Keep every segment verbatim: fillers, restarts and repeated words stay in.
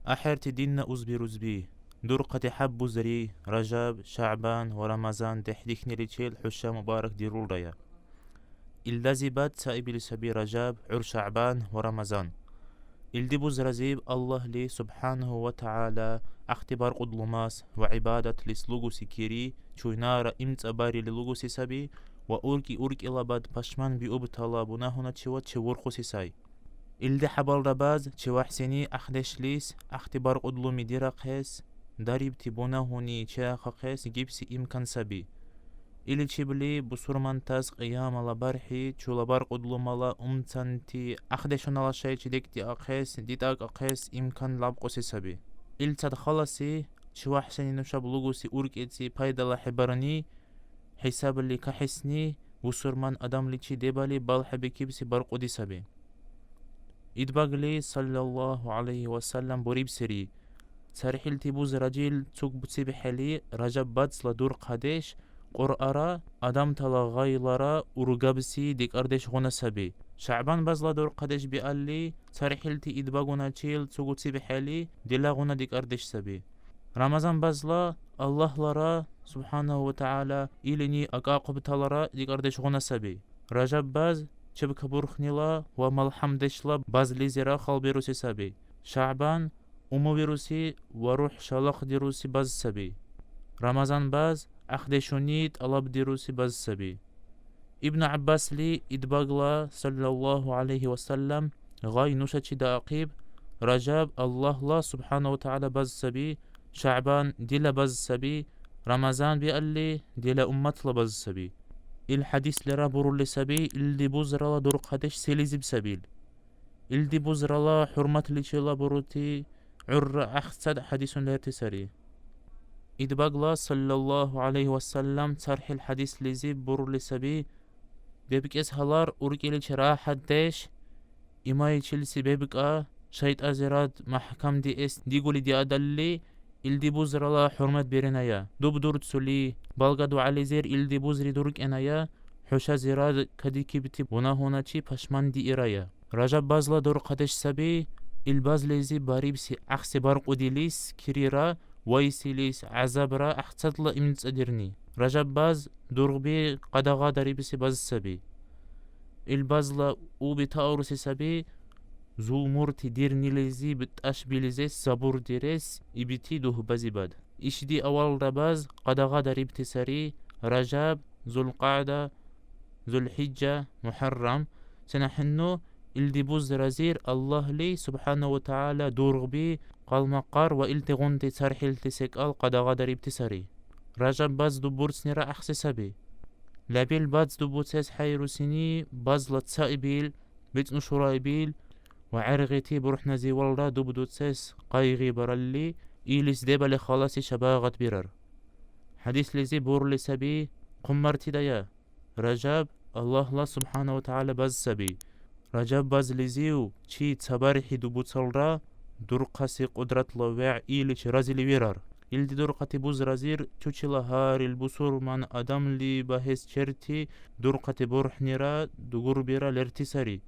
АхӀерти динна узби-рузби, дурхъати хӀяб бузри, Ражаб, ШягӀбан ва Рамазан дехӀдихьниличил хӀуша мубаракдирулрая. Илдазибад цаибил саби Ражаб, гӀур ШягӀбан ва Рамазан. Илди бузразиб Аллагьли субхӀянагьу ва тагӀяла гӀяхӀти баркьудлумас ва гӀибадатлис лугуси кири чуйнара имцӀабарили лугуси саби ва уркӀи-уркӀилабад пашманбиубтала бунагьуначивад чевурхуси сай. Илди хӀябалра баз ЧевяхӀсини гӀяхӀдешлис гӀяхӀти баркьудлуми дирахъес, дарибти бунагьуни чеахъахъес гибси имкан саби. Иличибли бусурмантас Кьиямала бархӀи чула баркьудлумала умцанти гӀяхӀдешунала шайчи декӀдиахъес, дитӀакӀахъес имкан лябкьуси саби. Илцад халаси, ЧевяхӀсини нушаб лугуси уркӀецӀи пайдала хӀебарни, хӀисабли кахӀесни бусурман адамличи дебали балхӀебикибси баркьуди саби. Идбагли, саллаллаху гӀялайхи ва саллям, бурибсири: цархӀилти бузразир цугбуцибхӀели, Ражаб бацла дурхъадеш Кьуръара адамтала гъайлара ургабси декӀардешгъуна саби. ШягӀбан базла дурхъадеш биалли, цархӀилти идбагуначил цугуцибхӀели, дилагъуна декӀардеш саби. Рамазан базла Аллагьлара, субхӀянагьу ва тагӀяла, илини акӀахъубталара декӀардешгъуна саби. Ражаб баз чебкабурхнила ва малхӀямдешла базлизира халбируси саби. ШягӀбан умувируси ва рухӀ шалахъдируси баз саби. Рамазан баз гӀяхӀдешуни тӀалабдируси баз саби. Ибну ГӀяббасли Идбагла, саллаллаху гӀялайхи ва саллям, гъай нушачи даахъиб: Ражаб Аллагьла, субхӀяна ва тагӀяла, баз саби, ШягӀбан дила баз саби, Рамазан биалли, дила умматла баз саби. Ил хӀядислира бурули саби, илди бузрала дурхъадеш селизиб сабил. Илди бузрала хӀурматличила бурути гӀурра гӀяхӀцад хӀядисуни лерти сари. Идбагла, саллаллаху гӀялайхи ва саллям, цархӀил хӀядислизиб бурули саби: бебкӀес гьалар уркӀиличи рахӀятдеш, имайчилси бебкӀа шайтӀазирад мяхӀкамдиэс дигули диадалли, илди бузрала хӀурмат биреная. Дубдурцули, балга-дугӀялизир илди бузри дуркӀеная, хӀушазирад кадикибти бунагьуначи пашмандиирая. Ражаб базла дурхъадеш саби, ил базлизи барибси гӀяхӀси баркьудилис кирира вайсилис гӀязабра гӀяхӀцадла имцӀадирни. Ражаб баз дургъби къадагъадарибси баз саби. Ил базла у бетаурси саби, зулмурти дирнилизиб тӀашбилзес сабурдирес ибти дугьбазибад. Ишди авалра баз къадагъадарибти сари: Ражаб, ЗулкьягӀда, ЗулхӀиджа, МухӀаррам. СенахӀенну илди бузразир Аллагьли, субхӀяна ва тагӀяла, дургъби, къалмакъар ва илдигъунти цархӀилти секӀал къадагъадарибти сари. Ражаб баз дубурцнира гӀяхӀси саби. Лебил баз дубуцес хӀейрусини базла цаибил, бецӀну шураибил ва гӀергъити бурхӀназивалра дубдуцес къайгъибаралли, илис дебали халаси шабагъат бирар. ХӀядислизи бурули саби: хъуммартидая, Ражаб Аллагьла, субхӀяна ва тагӀяла, баз саби. Ражаб базлизив чи ца бархӀи дубуцалра, дурхъаси Кьудратла ВегӀ иличи разили вирар. Илди дурхъати бузразир чучила гьарил бусурман адамли багьес черти дурхъати бурхӀнира дугурбира лерти сари.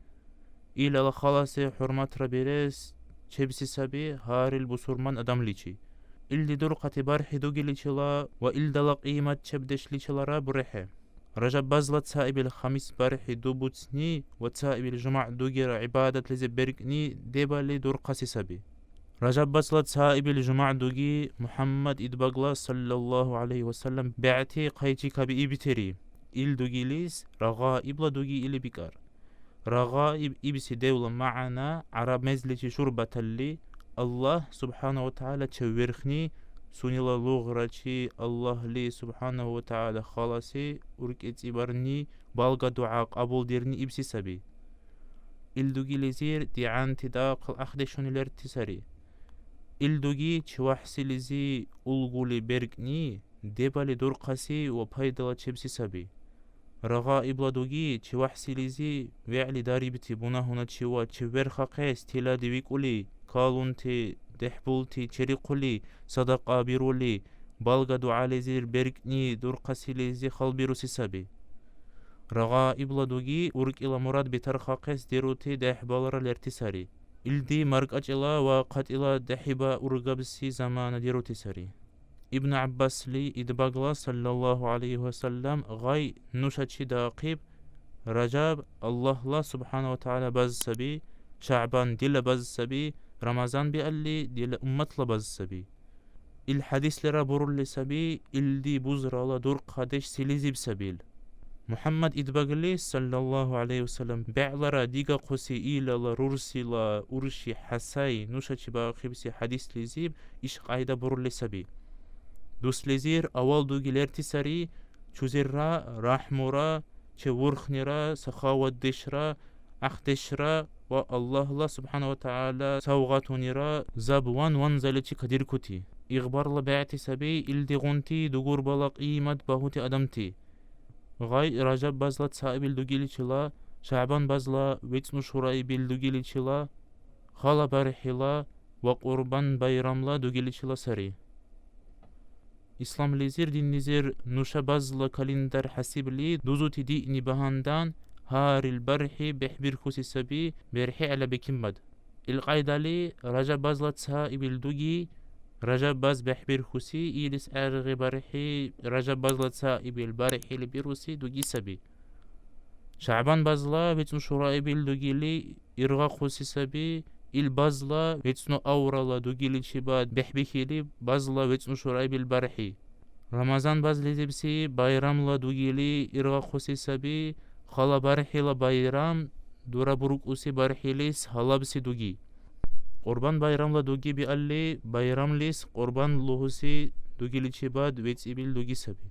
Илала халаси хӀурматра бирес чебси саби гьарил бусурман адамличи. Илди дурхъати бархӀи дугиличила ва илдала кьиматчебдешличилара бурехӀе. Ражаб базла цаибил хамис бархӀи дубуцни ва цаибил жумягӀ дугира гӀибадатлизиб беркӀни дебали дурхъаси саби. Ражаб базла цаибил жумягӀ дуги МухӀяммад Идбагла, саллаллаху гӀялайхи ва саллям, бегӀти хъайчикабиибтири. Ил дугилис Рагъаибла дуги или бикӀар. Рагъаиб ибси девла мягӀна гӀяраб мезличи шурбаталли, Аллагь, субхӀяна ва тагӀяла, чевверхни, сунела лугърачи Аллагьли, субхӀяна ва тагӀяла, халаси уркӀецӀибарни, балга-дугӀя кьабулдирни ибси саби. Ил дугилизир дигӀянти дахъал гӀяхӀдешуни лерти сари. Ил дуги ЧевяхӀсилизи улгули беркӀни дебали дурхъаси ва пайдалачебси саби. Рагъаибла дуги ЧевяхӀсилизи вегӀли дарибти бунагьуначивад чевверхахъес тиладивикӀули, калунти, дехӀбулти черихъули, садакьа бирули, балга-дугӀялизир беркӀни дурхъасилизи халбируси саби. Рагъаибла дуги уркӀила мурад бетархахъес дирути дехӀбалра лерти сари. Илди маркӀачӀила ва хъатӀила дехӀиба ургабси замана дирути сари. Ибн ГӀяббасли Идбагла, саллаллаху гӀалайхи ва саллям, гъай нушачи даахъиб: Ражаб Аллагьла субхӀяна ва тагӀяла баз саби, ШягӀбан дила баз саби, Рамазан биалли, дила умматла баз саби. Ил хӀядислира бурули саби, илди бузрала дурхъадеш селизиб сабил. МухӀяммад Идбагли, саллаллаху гӀалайхи ва саллям, бегӀлара дигахъуси илала рурсила урши ХӀясай нушачи баахъибси хӀядислизиб иш кьяйда бурули саби. Дуслизир авал дуги лерти сари, чузирра рахӀмура, чевурхнира, сахаватдешра, гӀяхӀдешра ва Аллагьла субхӀяна ва тагӀяла савгъатунира забван ванзаличи кадиркути. Игъбарла бегӀти саби илдигъунти дугурбала кьимат багьути адамти. Гъай Ражаб базла цаибил дугиличила, ШягӀбан базла вецӀну шураибил дугиличила, хала бархӀила ва Кьурбан байрамла дугиличила сари. Исламлизир диннизир нуша базла календарь хӀясибли дузути диъни багьандан, гьарил бархӀи бехӀбирхьуси саби, берхӀи гӀелабикибад. Илкьяйдали Ражаб базла цаибил дуги, Ражаб баз бехӀбирхьуси, илис гӀергъи бархӀи Ражаб базла цаибил бархӀили бируси дуги саби. ШягӀбан базла вецӀну шураибил дугили иргъахъуси саби, ил базла вецӀну аврала дугиличибад бехӀбихьили базла вецӀну шураибил бархӀи. Рамазан базлизибси байрамла дугили иргъахъуси саби, хала бархӀила байрам дурабуркӀуси бархӀилис гьалабси дуги. Кьурбан байрамла дуги биалли, байрамлис кьурбан лугьуси дугиличибад вецӀибил дуги саби.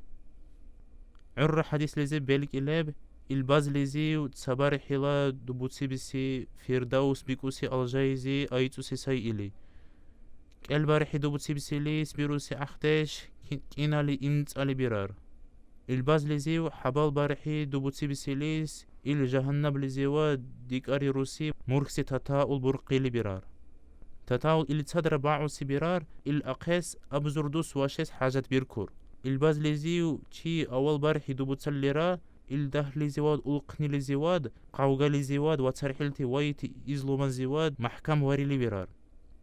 ГӀурра хӀядислизиб белкӀи леб, ил базлизив ца бархӀила дубуцибси Фирдаус бикӀуси алжайзи айцӀуси сай или. КӀел бархӀи дубуцибсилис бируси гӀяхӀдеш ки-, кӀинали имцӀали бирар. Ил базлизив хӀябал бархӀи дубуцибсилис ил жагьаннаблизивад декӀарируси мурхьси татаул буркъили бирар. Татаул илцадра багьуси бирар, ил ахъес абзур дус вашес хӀяжатбиркур. Ил базлизив чи авал бархӀи дубуцаллира, ил дагьлизивад, улхънилизивад, кавгализивад ва цархӀилти вайти излумазивад мяхӀкамварили бирар.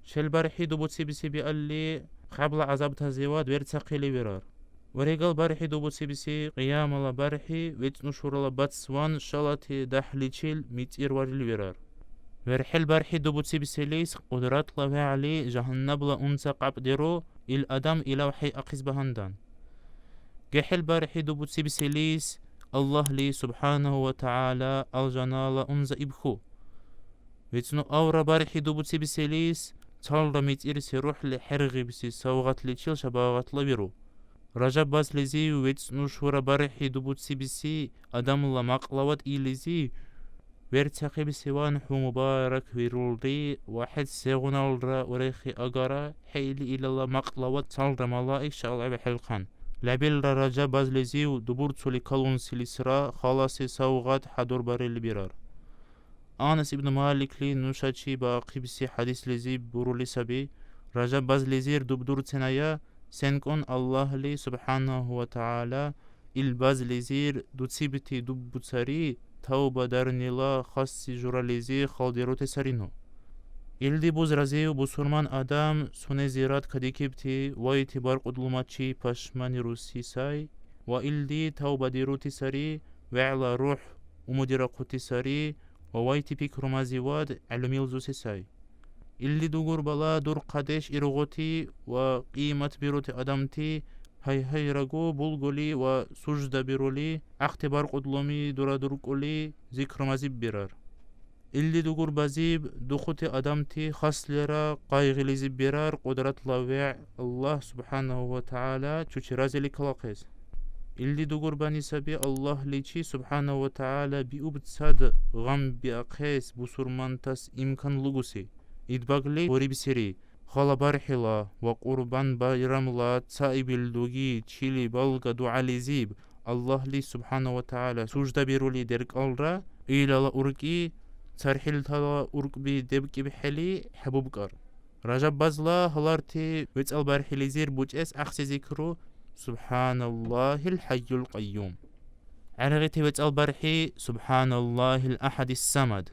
Шел бархӀи дубуцибси биалли, хӀябла гӀязабтазивад верцахъили вирар. Урегал бархӀи дубуцибси Кьиямала бархӀи вецӀну шурала бацван шалати дяхӀличил мицӀирварили вирар. ВерхӀел бархӀи дубуцибсилис Кьудратла ВегӀли жагьаннабла унца кьяпӀдиру, ил адам илав хӀейахъес багьандан. ГехӀел бархӀи дубуцибсилис Аллагьли субхӀянагьу ва тагӀяла алжанала унза ибхьу. ВецӀну авра бархӀи дубуцибсилис цалра мицӀирси рухӀли хӀергъибси савгъатличил шабагъатлавиру. Ражаб базлизив вецӀну шура бархӀи дубуцибси адамла мякьлавад илизи верцахъибсиван хӀу мубараквирулри ва хӀед сегъуналра урехи агара, хӀеили илала мякьлавад цалра малаик шалгӀебхӀелхъан. Лебилра Ражаб базлизив дубурцули калунсилисра халаси савгъат хӀядурбарили бирар. Анас ибн Маликли нушачи баахъибси хӀядислизиб бурули саби, Ражаб базлизир дубдурценая, сенкӀун Аллагьли субхӀянагьу ва тагӀяла ил базлизир дуцибти дуббуцари тавба дарнила хасси журализи халдирути сарину. Илди бузразив бусурман адам сунезирад кадикибти вайти баркьудлумачи пашманируси сай, ва илди тавбадирути сари, вегӀла рухӀ умудирахъути сари, ва вайти пикрумазивад гӀелумилзуси сай. Илди дугурбала дурхъадеш иргъути ва кьиматбирути адамти гьайгьайрагу булгули ва суждабирули, гӀяхӀти баркьудлуми дурадуркӀули зикрумазиб бирар. Илди дугурбазиб духути адамти хаслира къайгъилизиб бирар Кьудратла ВегӀ Аллагь субхӀянагьу ва тагӀяла чучи разили калахъес. Илди дугурбани саби Аллагьличи субхӀянагьу ва тагӀяла биубцад гъамбиахъес бусурмантас имкан лугуси. Идбагли бурибсири, хала бархӀила ва Кьурбан байрамла цаибил дуги чили балга дугӀялизиб Аллагьли субхӀянагьу ва тагӀяла суждабирули деркӀалра, илала уркӀи цархӀилтала уркӀби дебкӀибхӀели хӀебубкӀар. Ражаб базла гьаларти вецӀал бархӀилизир бучӀес гӀяхӀси зикру: «СубхӀяналлагьил хӀяйюл кьяйюм». ГӀергъити вецӀал бархӀи: «СубхӀяналлагьил ахӀадис самад».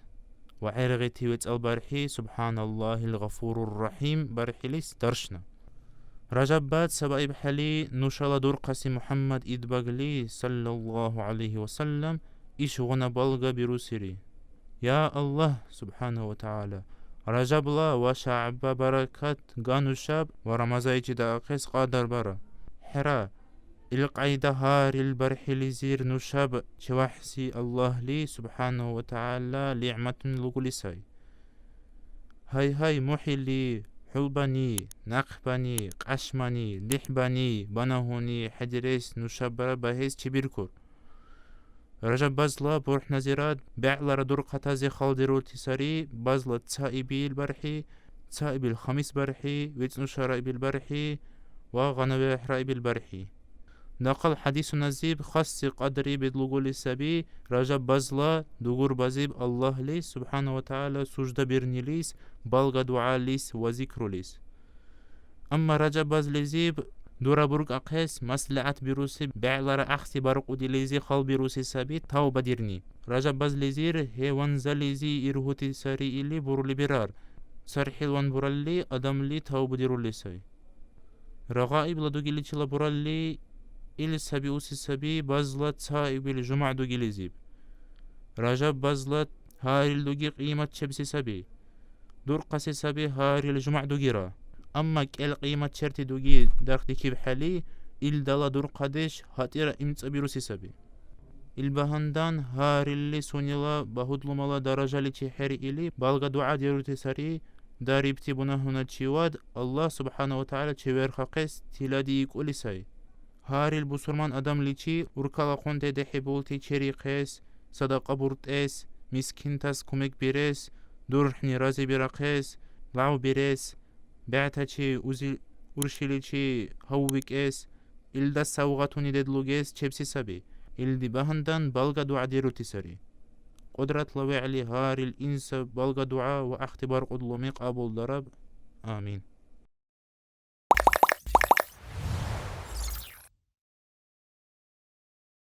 ва гӀергъити вецӀал бархӀи, Субханаллахил Гъафурур Рахим бархӀилис даршна. Ражаб баз сабаибхӀели, нушала дурхъаси МухӀяммад Идбагли, саллаллаху гӀялайхи ва саллям, ишгъуна балга бирусири. Я Аллагь, Субхану ва ТагӀяла, Ражабла ва ШягӀба баракат га нушаб ва Рамазайчи даахъес кьадарбара. ХӀера, илкьяйда гьарил бархӀилизир нушаб ЧевяхӀси Аллагьли, Субхану ва ТагӀяла, лигӀматуни лугули сай. Гьайгьай, мухӀли, хӀулбани, някъбани, кьяшмани, лихӀбани, банагьуни хӀедирес нушабра багьес чебиркур. Ражаб базла бурхӀназирад бегӀлара дурхъатази халдирути сари, базла цаибил бархӀи, цаибил хамис бархӀи, вецӀну шараибил бархӀи ва гъану-вегӀраибил бархӀи. Дахъал хӀядисуназиб хасси кьадри бедлугули саби, Ражаб базла дугурбазиб Аллагьли, Субхану ва ТагӀяла, сужда бирнилис, балга-дугӀялис ва зикрулис. Амма Ражаб базлизиб дурабуркӀахъес маслигӀят бируси бегӀлара гӀяхӀси баркьудилизи халбируси саби тавба дирни. Ражаб базлизир хӀеванзализи иргьути сари или бурули бирар. ЦархӀилван буралли, адамли тавба дирули сай. Рагъаибла дугиличила буралли, ил сабиуси саби базла цаибил жумягӀ дугилизиб. Ражаб базла гьарил дуги кьиматчебси саби. Дурхъаси саби гьарил жумягӀ дугира. Амма кӀел кьиматчерти дуги дархдикибхӀели, илдала дурхъадеш гьатӀира имцӀабируси саби. Ил багьандан гьарилли сунела багьудлумала даражаличи хӀеръили, балга-дугӀя дирути сари, дарибти бунагьуначивад Аллагь субхӀяна ва тагӀяла чеверхахъес тиладиикӀули сай. Гьарил бусурман адамличи уркалахъунти дехӀибулти черихъес, садакьа буртӀес, мискинтас кумекбирес, дурхӀни разибирахъес, лявбирес, бегӀтачи узи-, уршиличи гьаввикӀес, илдас савгъатуни дедлугес чебси саби. Илди багьандан балга-дугӀя дирути сари. Кьудратла ВегӀли гьарил инса балга-дугӀя ва гӀяхӀти баркьудлуми кьабулдараб. Амин.